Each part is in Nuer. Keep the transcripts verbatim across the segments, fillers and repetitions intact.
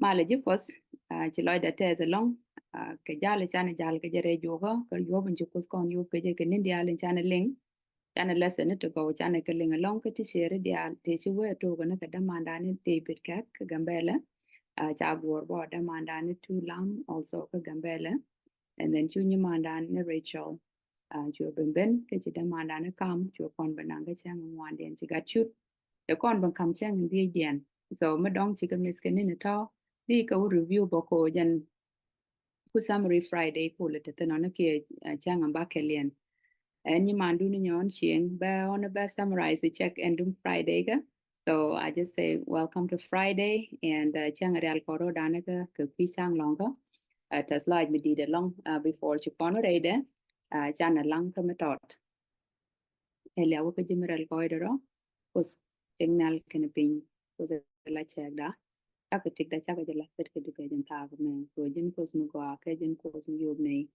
Malɛ ji̱ Kuɔth, ah, ci lɔcdɛ tɛth ɛlɔ̱ŋ, ah, kɛ jal canɛ jal kɛ jɛ rɛy juɔkä, kɛ yuɔp in ci Kuoth kɔn yuɔp kɛ jɛ kɛ ni̱n diaal in canɛ liŋ. Canɛ lesson ni ti gɔw canɛ kɛ liŋ ɛlɔ̱ŋ kä ti share diaal ti ci wee tok ni kɛ dämandan ni David Kɛk kä Gambɛlɛ. Ah, ca guɔ̱ɔ̱r bä dämandan ni Tu Lam also kä Gambɛlɛ. And then cu nyimandan ni Rachel, ah, cu ben ben kä ci dämandan ni kam, cu kɔn ben naŋ kä cäŋ ŋuandiɛn ci gat cut. Cɛ kɔn ben kam cäŋ in dhiecdiɛn. So mi dɔ̱ŋ ci kɛ miss kɛ ni̱n tɔ̱, di kɛ wä review bä ko jɛn ku summary Friday ku lɛ te thin ɔn kiɛ, ah, cäŋ in ba kɛ liɛn. Ɛn nyimandu ni Nyɔn Cieŋ bɛ ɔn bɛ summarize check ɛn dum Friday kä. So I just say welcome to Friday and, uh, cäŋ rial kɔrɔ danɛ kä kɛ kui̱ cäŋ lɔŋ kä. Uh, tɛth lɔaac mi di̱i̱t ɛlɔ̱ŋ, uh, before ci kɔn rɛydɛ, uh, canɛ laŋ kä mi tɔt. Ɛ liaw kä ji̱ mi rɛl kɔcdɛ rɔ, Kuoth cieŋ nhial kɛnɛ piny, Kuoth ɛ la cɛɛkda. Cakɛ tikda cakɛ jɛ la thit kɛ dukɛ jɛn thaak mɛ, kɛ ji̱n Kuoth mi gɔaa kɛ ji̱n Kuoth mi yop nɛy.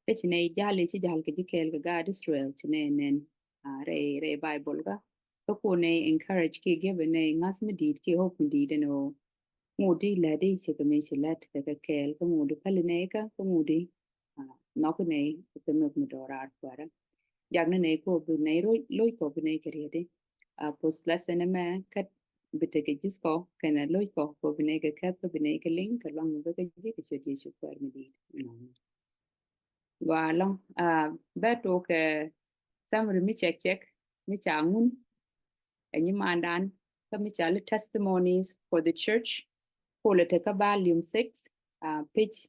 Kä ci nɛy jal i̱ ci jal kɛ ji̱ kɛɛl kɛ gaat Israel ci nɛy nɛn, ah, rɛy, rɛy Bible kä. Kä ku nɛy encourage ki give nɛy ŋa̱th mi di̱i̱t ki hope mi di̱i̱t ɛn ɣöö ŋut di lät di ci kɛ mi ci lät kɛ kɛ kɛɛl kä ŋut di päli nɛy kä kä ŋut di, ah, nhɔk nɛy kɛ mɛk mi dɔɔr raar kuɛrä. Jak ni nɛy ku bi nɛy loc, loc kɔ bi nɛy kɛ riet di. Ah, post lesson ɛmɛ kä bi tekɛ ji̱th kɔ kɛnɛ loc kɔ kɔ bi nɛy kɛ kɛp kä bi nɛy kɛ liŋ kɛ luaŋ mi bä kä ji̱ kɛ ciöt Yecu kuɛɛr mi di̱i̱t. Gɔaa ɛlɔ̱ŋ, ah, bɛ tok kɛ summary mi cɛk cɛk mi ca ŋun. Ɛ nyimandan kä mi ca li Testimonies for the Church. Kulɛ te kä volume six, ah, page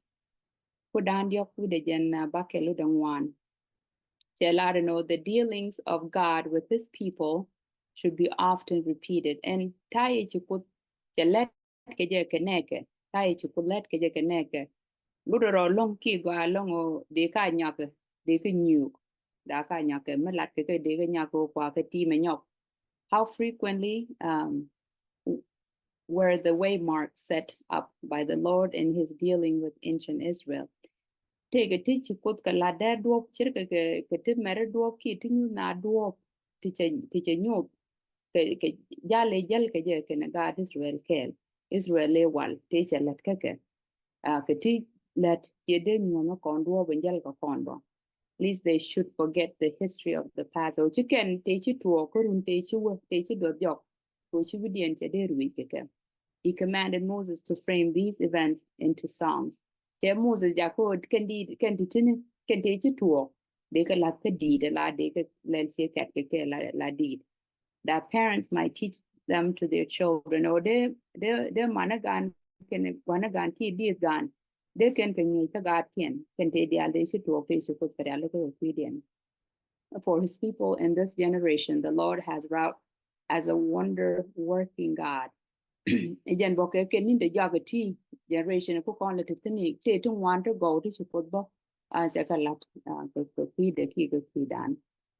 ku dan diɔk wi̱dɛ jɛn, ah, bakɛl wi̱dɛ ŋuan. Cɛ lar ɛn ɣöö the dealings of God with his people should be often repeated. Ɛn ta̱yɛ ci Kuoth cɛ lät kɛ jɛ kɛ nɛɛkɛ, ta̱yɛ ci Kuoth lät kɛ jɛ kɛ nɛɛkɛ. Lutdɛ rɔ lo̱ŋ ki gɔaa lo̱ŋ ɣöö dee ka nyɔkɛ, dee kɛ nyuuk. Dee ka nyɔkɛ mi lat kɛ kɛ dee kɛ nyɔkɛ ɣöö kua kɛ ti̱i̱mɛ nyɔk. How frequently, um, w-, were the waymarks set up by the Lord in his dealing with ancient Israel? Tëëkɛ ti ci Kuoth kɛ lat dee duɔ̱ɔ̱p, ce̱tkɛ kɛ, kɛ ti mɛri duɔ̱ɔ̱p ki ti nyuth na duɔ̱ɔ̱p ti cɛ, ti cɛ nyuth kɛ, kɛ jal ëë jäl kɛ jɛ kɛnɛ gaat Israel kɛɛl. Israel ëë wal tëë cɛ lät kä kɛ. Ah, kɛ ti lät ciɛ dee nyuɔ̱th mi kɔn duɔ̱ɔ̱p in jäl kɛ kɔn bä. Lest they should forget the history of the past. Ɔ ci kɛn tëë ci tuɔɔk kä run tëë ci wä tëë ci duɔth jɔk. Kɛ ɔ ci wi̱diɛn cɛ dee ruëc kɛ kɛ. He commanded Moses to frame these events into songs. Cɛ Moses jakä ɣöö kɛn di̱i̱t kɛn ti tini kɛn tëë ci tuɔɔk. Dee kɛ lath kä di̱i̱t ala dee kɛ lɛl ciɛ kɛt kɛ kɛ la, la di̱i̱t. That parents might teach them to their children. Ɔ dee, dee, dee manä gan kɛn wanä gan ki di̱i̱t gan. Dee kɛn kɛ ŋi̱i̱c kä gaatkiɛn kɛn tëë diaal dee ci tuɔɔk tëë ci Kuoth kɛ rial kä kɛ kui̱diɛn. For his people in this generation, the Lord has wrought as a wonder working God. Ɛ jɛn bɔ kɛ kɛ ni̱n te jɔak ɛ ti generation ku kɔn lɛ te thi̱n i̱ te ti ŋuan ti gɔw ti ci Kuoth bä. A cɛ kɛ lat, ah, kɛ, kɛ kui̱dɛ ki kɛ kui̱dan.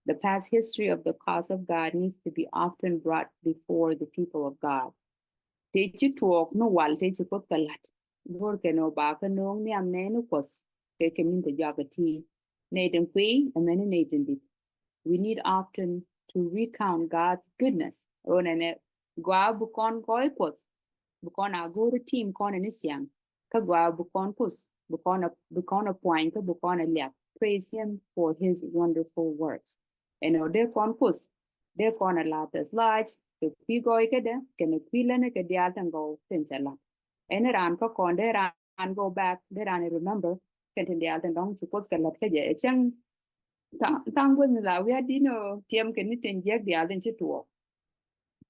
The past history of the cause of God needs to be often brought before the people of God. Te ci tuɔɔk ni wal te ci Kuoth kɛ lat. Go̱o̱r kɛn ɔ ba kɛ no̱o̱ŋ nhiam nɛɛni Kuɔth kɛ kɛ ni̱n te jɔak ɛ ti. Nɛy tin kuiy, amäni nɛy tin di̱t. We need often to recount God's goodness. Ɣöö nɛnɛ gɔaa bi kɔn gɔɔy Kuɔth, bi kɔn a go̱o̱r tim kɔn ni ciaŋ. Kä gɔaa bi kɔn Kuoth, bi kɔn a, bi kɔn a puany, kä bi kɔn a liak. Praise him for his wonderful works. Ɛn ɔ dee kɔn Kuoth, dee kɔn a la̱th tɛth lɔaac kɛ kui̱ gɔɔy kädɛ kɛnɛ kui̱ länɛ kɛ diaal tin gɔw tin cɛ la̱th. Ɛn raan kä kɔn dee raan go back, dee raan remember kɛn tin diaal tin dɔ̱ŋ ci Kuoth kɛ la̱th kä jɛ. Ɛ cäŋ tha̱a̱ŋ, tha̱a̱ŋ guäth ni la wi̱i̱ a di̱n ɔ tiɛm kɛn ni tin jiäk diaal tin ci tuɔɔk.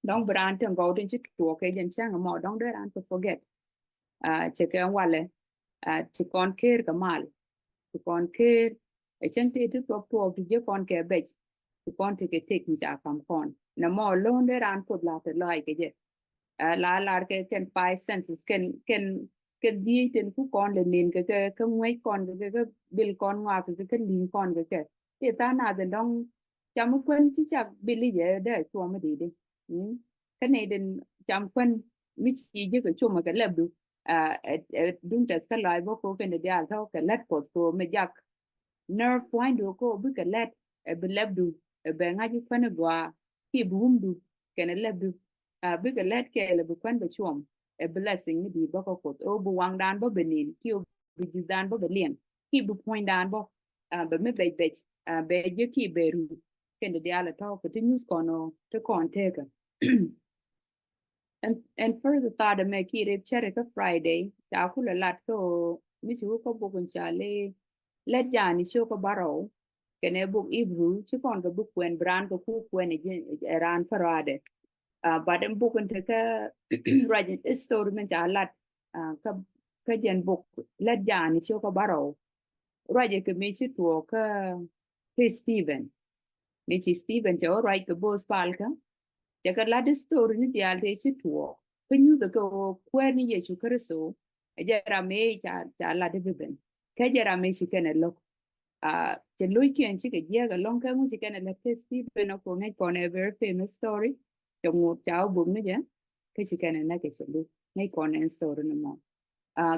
Dɔ̱ŋ bi raan tin gɔw tin ci tuɔɔk kɛ jɛn cäŋ ɛmɔ dɔ̱ŋ dee raan kɛ forget. Ah, cɛ kɛ walɛ, ah, ti kɔn ker kɛ mal, ti kɔn ker. Ɛ cäŋ ti ti tuɔp tuɔp ti jɛ kɔn kɛ bɛc, ti kɔn ti kɛ tek mi ca kam kɔn. Nɛ mɔ lo̱o̱n dee raan Kuoth la te lɔac kɛ jɛ. Ah, la lar kɛ kɛn five senses, kɛn, kɛn, kɛn dhieec tin ku kɔn lɛ nen kɛ kɛ, kɛ ŋuec kɔn kɛ kɛ, kɛ bil kɔn ŋɔak kɛ kɛ, kɛ li̱ŋ kɔn kɛ kɛ. Ti tha̱a̱ŋ nath in dɔ̱ŋ cam mi kuän ci cak bil i̱ jɛ dee cuɔm mi di̱i̱t i̱. Mm. Kä nɛy den cam kuän mi ci ji̱ kɛ cuɔm kɛ lɛpdu. Ah, ɛ, ɛ, duŋ tɛth kä lɔaac bä ko kɛn diaal tɔ̱ kɛ lät Kuɔth ko mi jak. Nerve pua̱nydu ko bikɛ lät, ɛ bi lɛpdu, ɛ bɛ ŋa̱c kuän i̱ gɔaa, ki bi wumdu kɛnɛ lɛpdu. Ah, bikɛ lät kɛɛl ɛ bi kuän bɛ cuɔm. ɛ blessing mi di̱i̱t bä kä Kuoth. Ɛ ɣöö bi waŋdan bä bɛ nin kiɛ ɣöö bi ji̱thdan bä bɛ liɛŋ kiɛ bi puɔ̱nydan bä bɛ mi bɛc bɛc bɛ jek kiɛ bɛ rut. Kɛn ti diaal ɛ tɔ̱ kɛ ti nyuth kɔn ɣöö ti kɔn tekä. Ɛn further thought ɛmɛ kiɛ rep cɛri kä Friday ca kulɛ lat kä ɣöö mi ci wä kä buk in ca lɛ Lät Jaani cio̱kä bärɔw kɛnɛ buk Hebrew ci kɔn kɛ bi kuɛn bi raan kɛ ku kuɛn ɛ raan kä rɔadɛ. But in buk in tekä ruac in history min ca lat kä jɛn buk Lät Jaani cio̱kä bärɔw ruacɛ kɛ mi ci tuɔɔk kä kä Stephen. Mi ci Stephen cɛ wä ruac kɛ bo̱o̱th palkä. Cɛ kɛ lat story ni diaal tëë ci tuɔɔk kä nyuthɛ kɛ ɣöö kuäär ni Yecu Kritho. Ɛ jɛ ram mëë ca lat i̱ bi ben kä jɛ ram mëë ci kɛn ɛ lo̱k. Cɛ lo̱ckiɛn cikɛ jiɛk ɛlɔ̱ŋ kɛ ŋu ci kɛn ɛ lät kä Stephen ɛ kɛ ŋäc kɔn ɛ very famous story. Cɛ ŋot ca wä bok ni jɛ kä ci kɛn ɛ näk kɛ cɛ lo̱k ŋäc kɔn ɛ story ni mɔ.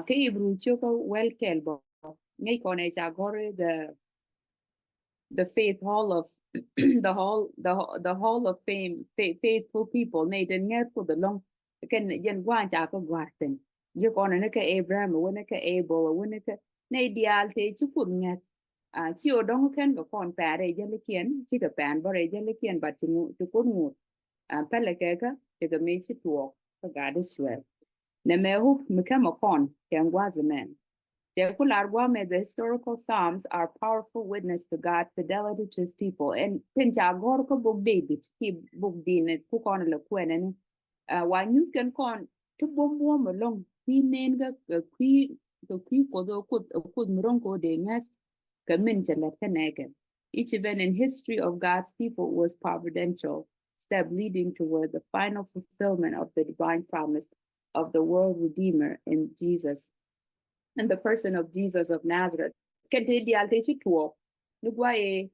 Kä Hebrew cio̱kä wäl kɛl bä ŋäc kɔn ɛ ca gɔr i̱ the the faith hall of the hall the the hall of fame faithful people. Nɛy tin ŋäth Kuoth ɛlɔ̱ŋ kɛn jɛn gua̱a̱n ca kä gua̱a̱r thi̱n. Ji̱ kɔn ni kä Abraham ɛ wä ni kä Abel ɛ wä ni kä nɛy diaal tëë ci Kuoth ŋäth. Ci ɣöö dɔ̱ŋ kɛn kɛ kɔn pɛn rɛy jälikiɛn cikɛ pɛn bä rɛy jälikiɛn but ci Kuoth ŋot. Pälɛ kɛ kä cikɛ mëë ci tuɔɔk kä gaat Israel. Nɛ mɛ hope mi kɛmɛ kɔn kɛ gua̱a̱th mɛn. Cɛ ku lar gua̱a̱mɛ the historical psalms are powerful witness to God's fidelity to his people. Ɛn tin ca gɔ̱r kä bok David ki bok din ku kɔn lɛ kuɛnɛ ni. Wa nyuth kɛn kɔn ti buɔ̱m buɔ̱m ɛlɔ̱ŋ kui̱ nen kä kui̱ kä kui̱ Kuoth ɛ Kuoth ɛ Kuoth mi ro̱ŋ kɛ ɣöö dee ŋäth kɛ min cɛ lät kä nɛɛkɛ. Each event in history of God's people was providential step leading toward the final fulfillment of the divine promise of the world Redeemer in Jesus, in the person of Jesus of Nazareth. Kɛn te diaal te ci tuɔɔk ni guayɛ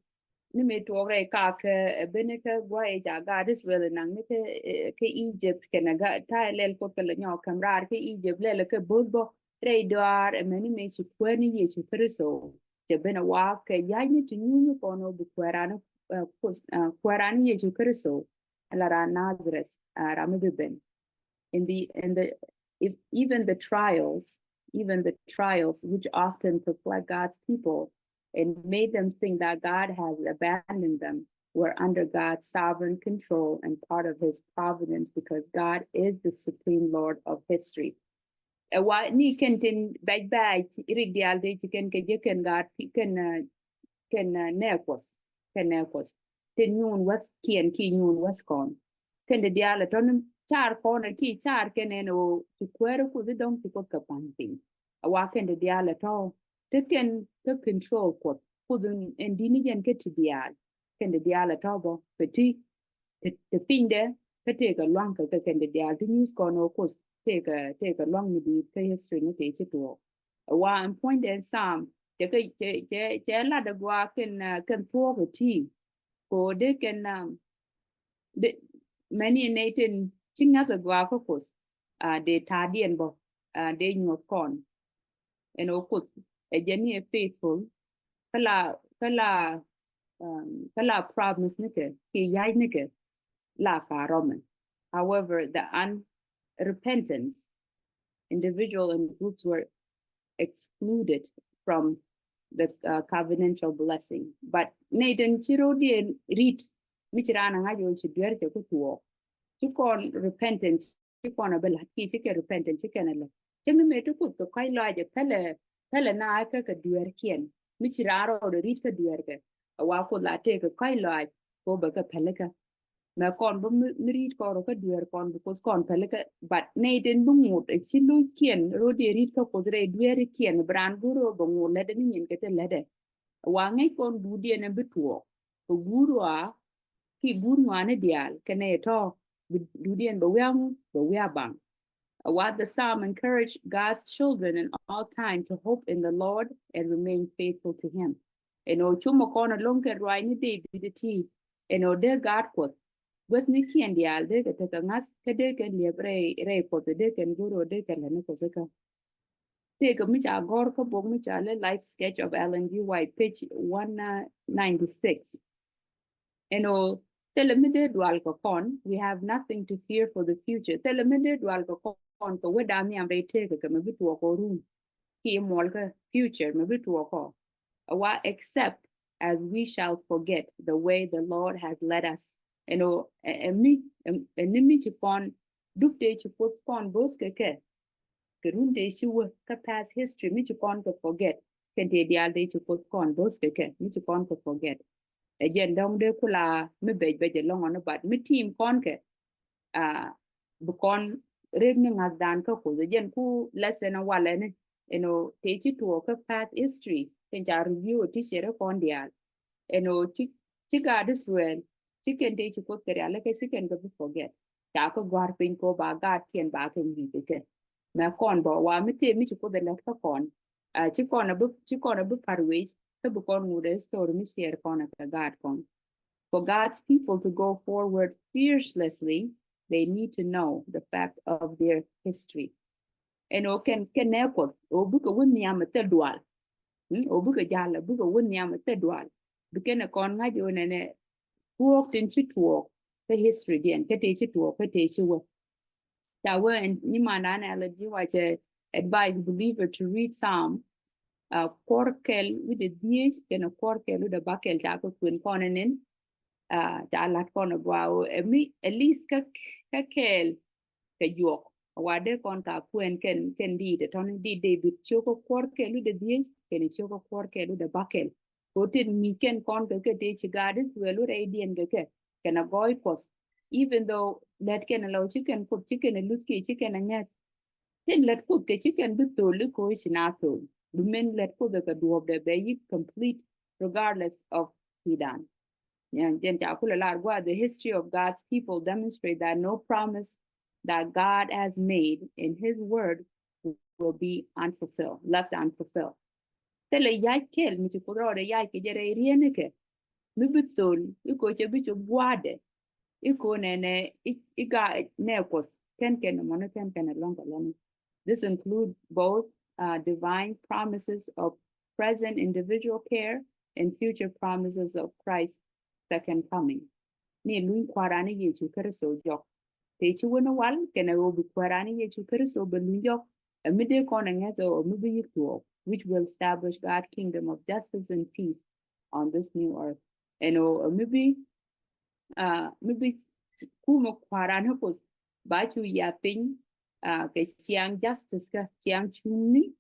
ni mëë tuɔɔk rɛy kakä ɛ ben kä guayɛ ca gaat Israel naŋ ni kä Egypt kɛn a ta̱a̱ lɛl Kuoth kɛ lɛ nyɔk käm raar kä Egypt lɛl kɛ bo̱th bä rɛy dɔaar ɛ mɛni mëë ci kuäär ni Yecu Kritho. Cɛ ben a waak kɛ ya̱cni ti nyuuth ni kɔn ɔ bi kuɛɛran, kuɛɛran Yecu Kritho. Ala ran Nazareth ram mi bi ben. In the, in the, if, even the trials, even the trials which often perplex God's people and made them think that God has abandoned them were under God's sovereign control and part of his providence because God is the supreme Lord of history. Ɛ wa ni kɛn tin bɛc bɛc rik diaal te ci kɛn kɛ jɛ kɛn gaat kɛn kɛn nɛ Kuɔth kɛn nɛ Kuɔth. Tin nyuun wäth kiɛn ki nyuun wäth kɔn kɛn ti diaal ɛ tɔn car kɔn ɛ ki car kɛn ɛn ɣöö ci kuäär Kuoth i̱ dɔ̱ŋ ci Kuoth kɛ pa̱ny piny. Ɛ wa kɛn ti diaal ɛ tɔ̱ te kɛn kä control Kuɔth Kuoth ɛn di̱t ni jɛn kä ti diaal. Kɛn ti diaal ɛ tɔ̱ bä kɛ ti ti pinydɛ kä tëëkɛ lua̱ŋ kɛ kɛ kɛn ti diaal ti nyuuth kɔn ɔ Kuoth tëëkɛ tëëkɛ lua̱ŋ mi di̱i̱t kä history ni tëë ci tuɔɔk. Ɛ wa ɛn puɔ̱nydɛ ɛn Psalm cɛ kɛ cɛ cɛ cɛ lat ɛ gɔaa kɛn kɛn thuɔɔk ɛ ti kɛ ɣöö dee kɛn dee mɛni nɛy tin ci ŋa̱th ɛ gɔaa kä Kuoth. Dee ta̱a̱diɛn bä dee nyuɔth kɔn. Ɛn ɣöö Kuoth ɛ jɛn ni ɛ faithful kä la kä la kä la promise nikɛ ki ya̱c nikɛ la ka rɔmɛ. However, the unrepentance, individual and groups were excluded from the uh, covenantal blessing. But nɛy tin ci ro̱diɛn rit mi ci raan a ŋa̱c ɣöö ci duer cɛ ku tuɔɔk ci kɔn repentance ci kɔn a bi la̱t ki ci kɛ repentance ci kɛn a la̱t. Cä mi mëë ti Kuoth kɛ kɔ̱c lɔaac ɛ pälɛ pälɛ na kä kɛ dueerkiɛn mi ci raan rɔɔdɛ ri̱t kä dueerkɛ. A wa Kuoth la tëëkɛ kɔ̱c lɔaac kɛ wä bɛ kɛ pälikä. Mɛ kɔn bä mi ri̱t kɔn rɔ kä dueer kɔn bi Kuoth kɔn pälikä. But nɛy tin bi ŋot ɛ ci lo̱ckiɛn ro̱diɛ ri̱t kä Kuoth rɛy dueerikiɛn bi raan go̱r rɔ bɛ ŋot lätdɛ ni nyin kɛ ti lätdɛ. A wa ŋäc kɔn duudiɛn ɛ bi tuɔɔk kɛ guur wa ki guut ŋɔaani diaal kɛnɛ tɔ̱ bi duudiɛn bɛ wiaŋ bɛ wiabaŋ. What the psalm encourage God's children in all time to hope in the Lord and remain faithful to him. Ɛn ɔ cum ɔ kɔn ɔ loŋ kɛ ruac ni David ti ɛn ɔ dee gaat Kuɔth guäth ni kiɛn diaal dee kɛ tekɛ ŋa̱th kä dee kɛn liɛp rɛy rɛy Kuɔth dee kɛn go̱r ɔ dee kɛn lɛ ni Kuɔth kä. Tëëkɛ mi ca gɔ̱r kä bok mi ca lɛ Life Sketch of Ellen G. White, page one ninety six. Ɛn ɔ thilɛ mi dee dual kɛ kɔn, we have nothing to fear for the future. Thilɛ mi dee dual kɛ kɔn kɔn kɛ wä da̱a̱n nhiam rɛy tëëkɛ kɛ mɛ bi tuɔɔk ɔ run kiɛ muɔl kä future mɛ bi tuɔɔk ɔ. A wa, except as we shall forget the way the Lord has led us. Ɛn ɔ ɛ mi ɛ ni mi ci kɔn dup tëë ci Kuoth kɔn bo̱th kɛ kɛ kɛ run tëë ci wä kä past history mi ci kɔn kɛ forget. Kɛn tëë diaal tëë ci Kuoth kɔn bo̱th kɛ kɛ mi ci kɔn kɛ forget. Ɛ jɛn dɔ̱ŋ dee kula mi bɛc bɛc ɛlɔ̱ŋ ɔn, but mi tim kɔn kɛ a bi kɔn ret ni ŋa̱thdan kä Kuoth. Ɛ jɛn ku lesson ɛ walɛ ni ɛn ɔ tëë ci tuɔɔk kä past history kɛn ca review ɛ ti cɛ rɛ kɔn diaal. Ɛn ɔ ci ci gaat Israel ci kɛn tëë ci Kuoth kɛ rial kɛ ci kɛn kɛ bi forget. Ca kɛ gua̱r piny kɛ ɔ ba gaatkiɛn ba kɛ ŋi̱i̱c kɛ kɛ mɛ kɔn bä wa mi tëë mi ci Kuoth ɛ lät kä kɔn. Ci kɔn a bi ci kɔn a bi par wec kä bi kɔn ŋut ɛ story mi share kɔn ɛ kɛ gaat kɔn. For God's people to go forward fearlessly, they need to know the fact of their history. Ɛn ɔ kɛn kɛn nɛ Kuoth ɔ bikɛ wä nhiam ɛ thil dual. Ɔ bikɛ jal ɔ bikɛ wä nhiam ɛ thil dual. Bi kɛn ɛ kɔn ŋa̱c ɔ nɛnɛ tuɔɔk tin ci tuɔɔk kä history diɛn kä tëë ci tuɔɔk kä tëë ci wä. Ca wee ɛn nyimandan ɛ lɛ ji̱ wacɛ advise believer to read Psalm kuɔr kɛl wi̱dɛ dhieec kɛnɛ kuɔr kɛl wi̱dɛ bakɛl ca kɛ kuën kɔn ɛn ɛn. Ca lat kɔn ɛ gua ɛ mi at least kä kä kɛɛl kɛ juɔk. Wa dee kɔn ka kuɛn kɛn kɛn diit ɛ tɔn diit David ciök kä kuɔr kɛl wi̱dɛ dhieec kɛnɛ ciök kä kuɔr kɛl wi̱dɛ bakɛl. Ko tin mi kɛn kɔn kɛ kɛ tëë ci gaat Israel wä rɛydiɛn kɛ kɛ kɛn a gɔɔy Kuɔth. Even though lɛt kɛn a lɔ ci kɛn Kuoth ci kɛn a luth kiɛ ci kɛn a ŋɛth. Tin lɛt Kuoth kɛ ci kɛn bi thol i̱ ko̱ ci na thol bi min lɛt Kuoth kɛ duɔ̱ɔ̱pdɛ bɛ yi complete regardless of hidan. Jɛn ca kulɛ lar gua, the history of God's people demonstrate that no promise that God has made in his word will be unfulfilled, left unfulfilled. Thilɛ yac kɛl mi ci Kuoth rɔɔdɛ yac kɛ jɛ rɛy rienikɛ mi bi thol i̱ ko̱ cɛ bi cop gua̱a̱dɛ i̱ ko̱ nɛnɛ i̱ ga nɛ Kuoth kɛn kɛn mɔni kɛn kɛn ɛlɔ̱ŋ kɛ lɔ̱ŋ. This include both uh, divine promises of present individual care and future promises of Christ second coming. Ni luny Kua̱ran ni Yecu Kritho jɔk. Te ci wä ni wal kɛnɛ ɣöö bi Kua̱ran ni Yecu Kritho bɛ luny jɔk. Ɛ mi dee kɔn ɛ ŋäth ɛ ɣöö mi bi yik tuɔɔk, which will establish God kingdom of justice and peace on this new earth. Ɛn ɣöö ɛ mi bi uh, mi bi kumɛ Kua̱ran ni Kuoth ba cu ya piny uh, kɛ ciaŋ justice kä ciaŋ cuŋni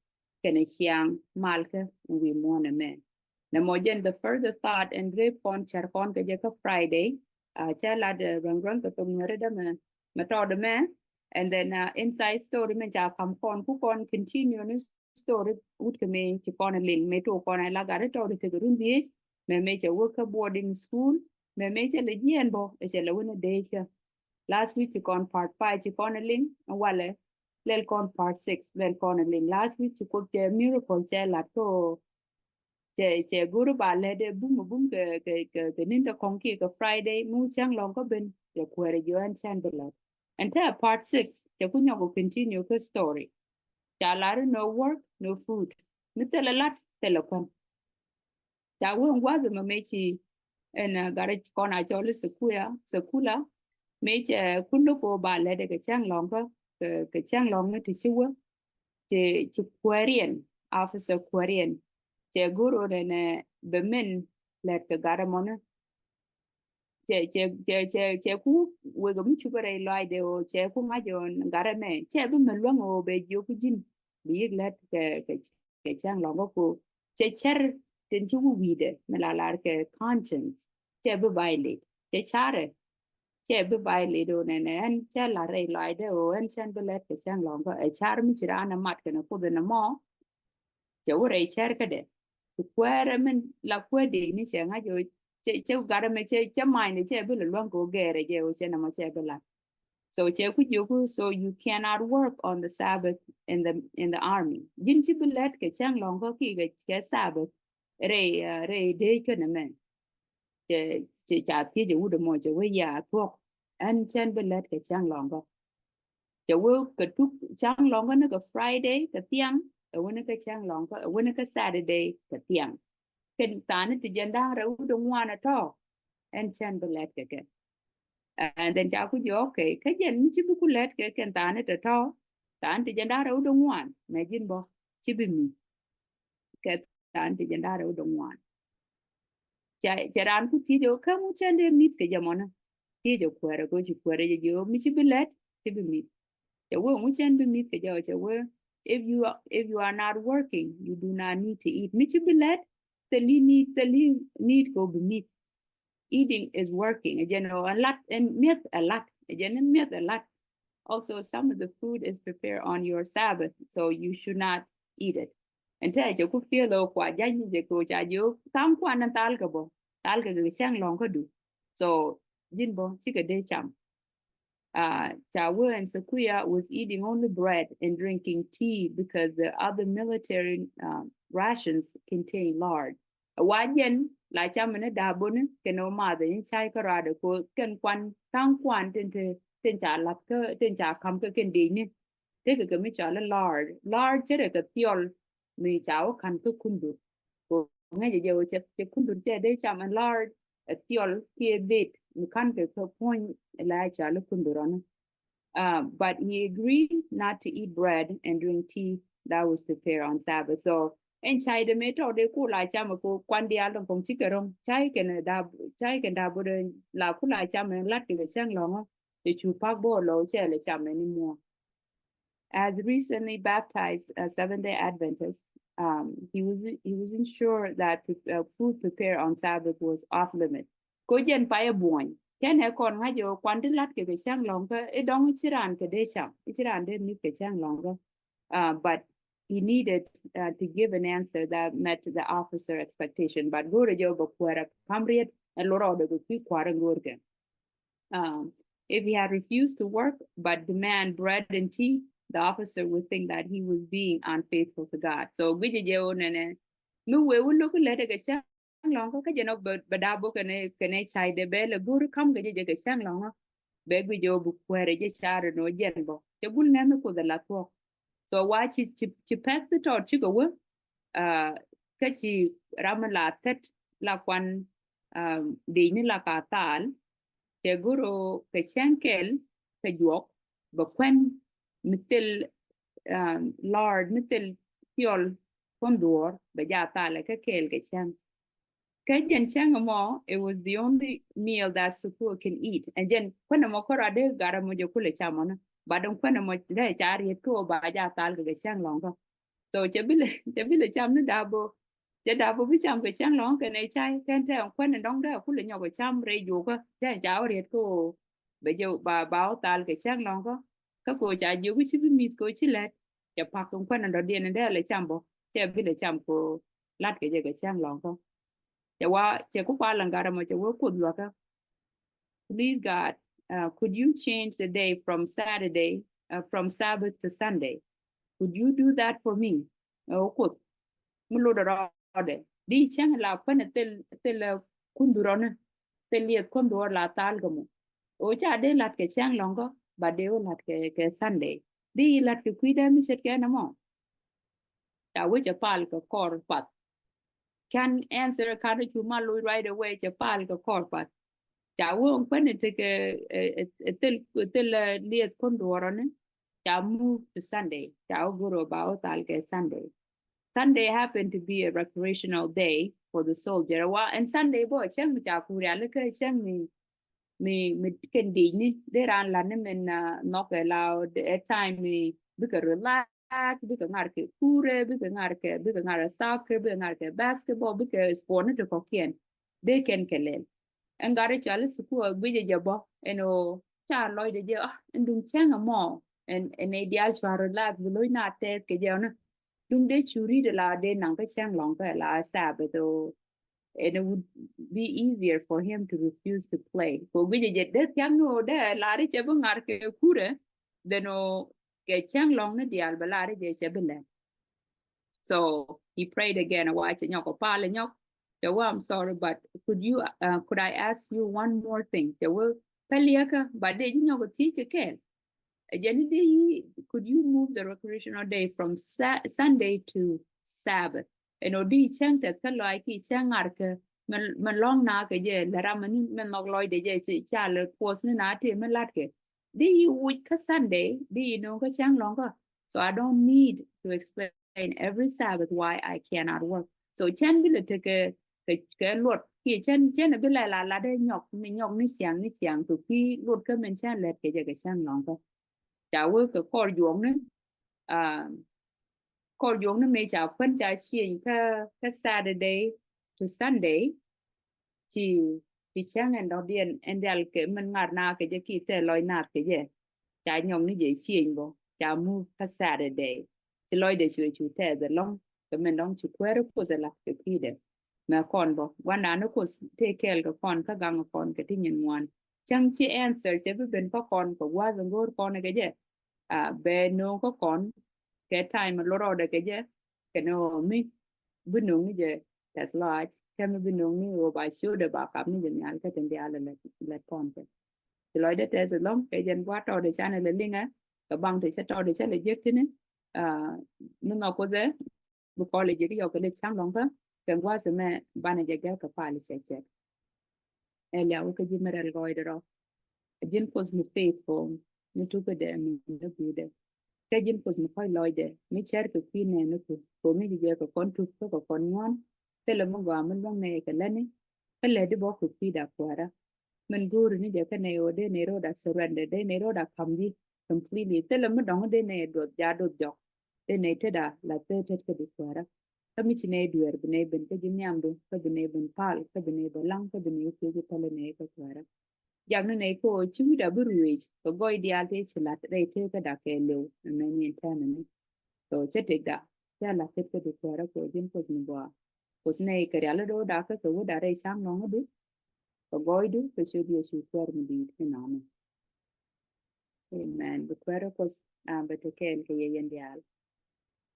kɛnɛ ciaŋ malkä wi̱i̱ muɔ̱ɔ̱n ɛmɛ. Nɛ mɔ jɛn the further thought and rep kɔn cär kɔn kɛ jɛ kä Friday. Uh, cɛ lat ruaŋ ruaŋ kɛ thok Nuɛri dämɛ mɛ tɔɔt ɛmɛ. And then uh, inside story mɛ ca kam kɔn ku kɔn continue ni story wut kɛ mɛ ci kɔn a liŋ mɛ to kɔn a la gat tɔɔt kɛ run dhiec mɛ mɛ cɛ wä kä boarding school mɛ mɛ cɛ lɛ jiɛn bɔ cɛ lɛ wä ni dee cɛ. Last week ci kɔn part five ci kɔn a liŋ walɛ lɛl kɔn part six lɛl kɔn a liŋ. Last week ci Kuoth cɛ miracle cɛ lat ko cɛ cɛ go̱r ba lɛ dee bum bum kɛ kɛ kɛ kɛ nin te kɔŋ ki kɛ Friday mi cäŋ lɔŋ kä ben cɛ kuɛrɛ jiɔ ɛn cɛn bi lɛ. Ɛn te part six cɛ ku nyɔk continue kɛ story. Ca lar no work no food. Mi thilɛ lat thilɛ kuan. Ca wee ŋuath mɛ mɛ ci ɛn gari kɔn a cɔl sekuya sekula. Mɛ cɛ kun loko ba lɛ de kɛ cɛŋ lɔŋ kä kɛ cɛŋ lɔŋ ni ti ci wee. Cɛ ci kuɛriɛn officer kuɛriɛn cɛ goro nɛ nɛ bɛ min lɛt kɛ gat ɛmɔni. Cɛ cɛ cɛ cɛ cɛ ku wek mi cupɛ rɛy lɔac de o cɛ ku ŋa̱c ɔ gat ɛmɛ cɛ bi mɛ luäŋ o bɛ jiök ku ji̱n bi yik lɛt kɛ kɛ kɛ cäŋ lɔŋ kä ko cɛ cɛr tin ci ku wi̱i̱dɛ mi la lar kɛ conscience cɛ bi violate cɛ carɛ. Cɛ bi violate o nɛnɛ ɛn cɛ la rɛy lɔac de o ɛn cɛn bi lɛt kɛ cäŋ lɔŋ kä ɛ car mi ci raan ɛ mat kɛnɛ Kuoth ɛn ɛmɔ. Cɛ wä rɛy cɛr kädɛ ku kuɛɛrɛ min la kuɛɛdɛ ni cɛ ŋa̱c o cɛ cɛ gat ɛmɛ cɛ cɛ many de cɛ bi lɛ luäŋ kɛ o gɛɛrɛ jɛ o cɛ nɛmɔ cɛ bi la. So cɛ ku jiök ku so you cannot work on the Sabbath in the in the army. Ji̱n ci bi lɛt kɛ cäŋ lɔŋ kä ki kɛ Sabbath rɛy rɛy dee kɛn ɛmɛ. Cɛ cɛ ca thiec ɛ wut ɛmɔ cɛ wee ya thuɔ̱k ɛn cɛn bi lɛt kɛ cäŋ lɔŋ kä. Cɛ wee kɛ tuk cäŋ lɔŋ kä ni kɛ Friday kɛ thiaŋ ɛ wee ni kɛ cäŋ lɔŋ kä ɛ wee ni kɛ Saturday kɛ thiaŋ. Kɛn thaani ti jɛn da̱ŋ rɛw wut ɛ ŋuan ɛ tɔ̱ ɛn cɛn bi lɛt kɛ kɛ. And then ca ku jiök okay kä jɛn mi ci bi ku lɛt kɛ kɛn thaani tɔ̱tɔ̱. Tha̱a̱ŋ ti jiɛn da̱ŋ rɛw dɔ̱ŋ ŋuan, mɛ ji̱n bä ci bi mi̱th. Kɛ tha̱a̱ŋ ti jiɛn da̱ŋ rɛw dɔ̱ŋ ŋuan. Cɛ, cɛ raan ku thiec ɛ ɣöö kä ŋu cɛn dee mi̱th kɛ jɛ mɔnä. Thiec ɛ kuäärɛ kɛ ɣöö ci kuäärɛ jɛ jiök mi ci bi lät ci bi mi̱th. Cɛ wee ŋu cɛn bi mi̱th kɛ jɛ ɔ? Cɛ wee, if you are, if you are not working, you do not need to eat. Mi ci bi lät, thil i̱ need, thil i̱ need kɛ ɣöö bi mi̱th. Eating is working. Ɛ jɛn ɔ lat, ɛn mi̱eth ɛ lat. Ɛ jɛn ɛ mi̱eth ɛ lat. Also, some of the food is prepared on your Sabbath, so you should not eat it. Ɛn tɛ cɛ ku feel ɔ kua ja̱ny ni jɛ kɛ ɣöö ca jiök tha̱a̱ŋ kuan ni thal kɛ bä, thal kɛ kɛ cäŋ lɔ̱ŋ kädu. So ji̱n bä cikɛ dee cam. Uh, ca wee, and Sakuya was eating only bread and drinking tea because the other military, uh, rations contain lard. Ɛ wa jɛn la cam ni da̱a̱ buni kɛn ɔ math in cay kä ruaadɛ ko kɛn kuan tha̱a̱ŋ kuan tin te, tin ca la̱th kä, tin ca ka̱m kä kɛn dec ni. Tekɛ kɛ mi cɔal i̱ lard. Lard cɛ rɛ kɛ thiɔl mi ca wä ka̱n kä kundur. Ko ŋäcɛ jɛ wä cɛ, cɛ kundur cɛ dee cam ɛn lard, ɛ thiɔl kiɛ bet mi ka̱n kɛ kä puɔ̱ny la cɔal i̱ kundur ɔni. Uh, but he agreed not to eat bread and drink tea that was prepared on Sabbath. So ɛn cay dee mëë tɔ̱ dee ku la cam ɛ ko kuan diaal dɔ̱ŋ kɔŋ cikɛ ro̱ŋ. Cay kɛn da̱a̱, cay kɛn da̱a̱ buni la ku la cam ɛ lat kɛ kɛ cäŋ lɔ̱ŋä. Cɛ cu pak bä ɔ lɔ cɛ lɛ cam ɛ ni muɔ. As recently baptized a Seventh-day Adventist, um, he was, he wasn't sure that pre-, uh, food prepared on Sabbath was off limit. Ko jɛn payɛ buɔ̱ny. Kɛn ɛ kɔn ŋa̱c ɛ ɣöö kuan ti lat kɛ kɛ cäŋ lɔ̱ŋkä i̱ dɔ̱ŋ ci raan kɛ dee cam, i̱ ci raan dee mi̱th kɛ cäŋ lɔ̱ŋkä. Uh, but he needed, uh, to give an answer that met the officer expectation. But go̱o̱rɛ jɛ ɣöö bɛ kuäärɛ ka̱m riet ɛn lorɔɔdɛ kɛ kui̱ kua̱r ɛn go̱o̱rkɛ. Um, if he had refused to work but demand bread and tea, the officer would think that he was being unfaithful to God. So guic jɛ ɣöö nɛnɛ mi wee wä lo̱k lät ɛ kɛ cäŋ lɔ̱ŋ kä, kä jɛ nɔ bɛ, bɛ da̱a̱ bok kɛnɛ, kɛnɛ cay dee bɛ lɛ go̱o̱r ka̱m kɛ jɛ jɛ kɛ cäŋ lɔ̱ŋ. Bɛ guic jɛ ɣöö bi kuäärɛ jɛ car ɛn ɣöö jɛn bä cɛ gul ŋɛn mi Kuoth ɛ la thuɔ̱k. So wa ci, ci, ci pɛth ti tɔt cikɛ wä, uh, kä ci ram mi la thät la kuan, um, dec ni la ka thal. Cɛ go̱r ɣöö kɛ cäŋ kɛl kɛ juɔk bɛ kuɛn mi thil, um, lard mi thil thiɔl kuɔn duɔ̱ɔ̱r bɛ jaa thalɛ kä kɛɛl kɛ cäŋ. Kä jɛn cäŋ ɛmɔ, it was the only meal that Sakuya can eat. And jɛn kuɛn ɛmɔ kärɔa dee gat ɛmɔ jɛ kulɛ cam ɔnɔ. But ɛn kuɛn ɛmɔ dee ca riet kä ɣöö ba jaa thal kɛ kɛ cäŋ lɔ̱ŋkä. So cɛ bi lɛ, cɛ bi lɛ cam ni da̱a̱ bok. Cɛ da̱a̱ bok bi cam kɛ cäŋ lɔ̱ŋkä kɛnɛ cay, kɛn te ɛn kuɛn ɛn dɔ̱ŋ dee kulɛ nyɔk ɛ cam rɛy juɔkä. Te ca wä riet kä ɣöö bɛ jɛ ba, ba wä thal kɛ cäŋ lɔ̱ŋkä. Kä ko ca jiök i̱ ci bi mi̱th ko ci lät. Cɛ pak in kuɛn in dɔ̱diɛn in dee lɛ cam bä, cɛ bi lɛ cam ko lat kɛ jɛ kɛ cäŋ lɔ̱ŋkä. Cɛ wa, cɛ ku pal in gat ɛmɔ cɛ wee Kuoth luäkä. Please God, uh, could you change the day from Saturday, uh, from Sabbath to Sunday? Could you do that for me? Ɛ wä Kuoth mi lotdɛ rɔɔdɛ. Di cäŋ la kuɛn thil, thil, uh, kundu rɔni. Thil liɛth kundu rɔ la thal kɛ mɔ. Ɛ wä ca dee lat kɛ cäŋ lɔ̱ŋkä, ba dee wä lat kɛ, kɛ Sunday. Di lat kɛ kui̱dɛ mi ce̱tkɛ nɛmɔ. Ca wee cɛ pal kɛ kɔr path. Can answer ɛ kat cu mal loc right away, cɛ pal kɛ kɔr path. Ca wee kuɛn tekɛ, ɛ, ɛ, ɛ, thil, thil, ɛ, liɛth kundu rɔni. Ca move to Sunday. Ca wee go̱r ɣöö ba wä thal kɛ Sunday. Sunday happened to be a recreational day for the soldier. Wa ɛn Sunday bä cäŋ mi ca ku riali kä cäŋ mi, mi, mi kɛn dec ni dee raan lat ni min, uh, nhɔk ɛ la ɛ time mi bikɛ relax, bikɛ ŋar kɛ kurɛ, bikɛ ŋar kɛ, bikɛ ŋar kɛ soccer, bikɛ ŋar kɛ basketball, bikɛ sport ni ti kɔkiɛn. Dee kɛn kɛ lɛl. Ɛn gat i̱ cɔal i̱ Sakuya guic jɛ bä ɛn ɣöö ca lɔcdɛ jɛ, ah, ɛn duŋ cäŋ ɛmɔ. Ɛn, ɛn nɛy diaal cua relax bi lo̱c na tɛth kɛ jɛ ɔnɔ. Duŋ dee cu ri̱t ala dee naŋ kä cäŋ lɔ̱ŋkä ala Sabbath ɔ. And it would be easier for him to refuse to play. Ko guic jɛ dee thia̱k ni ɣöö dee lar i̱ cɛ bi ŋar kɛ kurɛ, then ɔ kɛ cäŋ lɔ̱ŋ ni diaal bɛ lar i̱ jɛ cɛ bi lɛm. So he prayed again. Wa cɛ nyɔk ɔ pal ɛ nyɔk. Cɛ wee, I'm sorry, but could you, uh, could I ask you one more thing? Cɛ wee, pɛliɛkä, but dee ji̱ nyɔk ɔ thiec kɛ kɛɛl. Ɛ jɛn i̱ dee, could you move the recreational day from Sa-, Sunday to Sabbath? Ɛn ɔ di cäŋ tɛth kä lɔac ki cäŋ ŋarkɛ, mɛ, mɛ lɔ̱ŋ na kɛ jɛ lɛ ram ni mɛ nhɔk lɔcdɛ jɛ ca lɛ kuɔth ni na tëë mɛ latkɛ. Di yi wuc kä Sunday, di yi no̱o̱ŋ kä cäŋ lɔ̱ŋkä. So I don't need to explain every Sabbath why I cannot work. So cɛn bi lɛ tekɛ kɛ luɔt kiɛ cɛn cɛn bi lɛ la lat ɛ nyɔk ni nyɔk ni ciaŋ ni ciaŋ kɛ kui̱ luɔt kä min cɛn lɛt kɛ jɛ kɛ cɛn lɔŋ kä. Ca wee kɛ kɔr juɔk ni kɔr juɔk ni mëë ca kuän ca cieny kä kä Saturday to Sunday. Ci ci cäŋ ɛn dɔ̱diɛn ɛn dial kɛ min ŋa̱r na kɛ jɛ ki tɛ lɔc naath kɛ jɛ. Ca nyɔk ni jɛ cieny bɔ ca move kä Saturday. Ci lɔcdɛ cuɛ cu tɛth ɛlɔ̱ŋ kɛ min dɔ̱ŋ ci kuäär Kuoth ɛ la kɛ kui̱dɛ. Mɛ kɔn bɔ gua̱ndan ni Kuoth tëë kɛɛl kɛ kɔn kä gaŋ kɔn kɛ ti nyin ŋuan. Cäŋ ci answer cɛ bi ben kä kɔn kɛ gua̱a̱th in go̱o̱r kɔn kɛ jɛ. A bɛ no̱o̱ŋ kä kɔn kɛ time lorɔɔdɛ kɛ jɛ kɛ ni ɣöö mi bi no̱o̱ŋ ni jɛ tɛth lɔaac kɛ mi bi no̱o̱ŋ ni ɣöö ba ciötdɛ ba kap ni jɛ nhial kä tin diaal lɛ kɔn kɛ. Ci lɔcdɛ tɛth lɔŋ kɛ jɛn gua̱a̱th tɔɔdɛ canɛ lɛ liŋɛ kɛ baŋ ti cä tɔɔdɛ cä lɛ jiäk tini. Ni nhɔk Kuoth ɛ bi kɔl ɛ jiäk i̱ yɔk kɛ lɛ ca̱ŋ lɔŋ kä kɛ gua̱a̱th mɛ banɛ jɛ gɛr kɛ pal cɛ cɛ. Ɛ liaw kä ji̱ mi rɛl gɔɔydɛ rɔ. Ji̱n Kuoth mi faithful mi tukädɛ mi ni gui̱dɛ. Kä ji̱n Kuoth mi kɔc lɔcdɛ mi cɛr kɛ kui̱ nɛɛni ku ko̱ mi ji̱ jɛ kɛ kɔn tuk kä kɛ kɔn ŋuan. Thilɛ mi gɔaa mi luäŋ nɛy kɛ lätni. Kä lɛ di bɔk kɛ kui̱da kuäärä. Min go̱o̱ri ni jɛ kä nɛy ɣöö dee nɛy ro̱o̱da surrender dee nɛy ro̱o̱da ka̱m ji̱ completely. Thilɛ mi dɔ̱ŋ dee nɛy duɔth ja duɔth jɔk. Dee nɛy tetda la thee tet kä di kuäärä. Kä mi ci nɛy dueer bi nɛy ben kä ji̱ nhiamdu kä bi nɛy ben pal kä bi nɛy bɛ laŋ kä bi nɛy thiec i̱ pälɛ nɛy kä kuäärä. Jak ni nɛy ko ci wi̱da bi ruëëc kɛ gɔɔy diaal tëë ci la̱t rɛy tëë kä dak kɛ lëw ɛmɛ ni ɛn tɛmɛ ni. So cä tëkda cä la̱t tet kä di kuäärä ko ji̱n Kuoth mi gɔaa. Kuoth nɛy kɛ rial i̱ do̱o̱ dak kä kɛ wi̱da rɛy ca̱ŋ nɔŋ i̱du kɛ gɔɔydu kɛ ciöt Yecu kuäär mi di̱i̱t inɔmɛ. Amen. Bi kuäärä Kuoth a bɛ te kɛɛl kɛ yɛ yɛn diaal.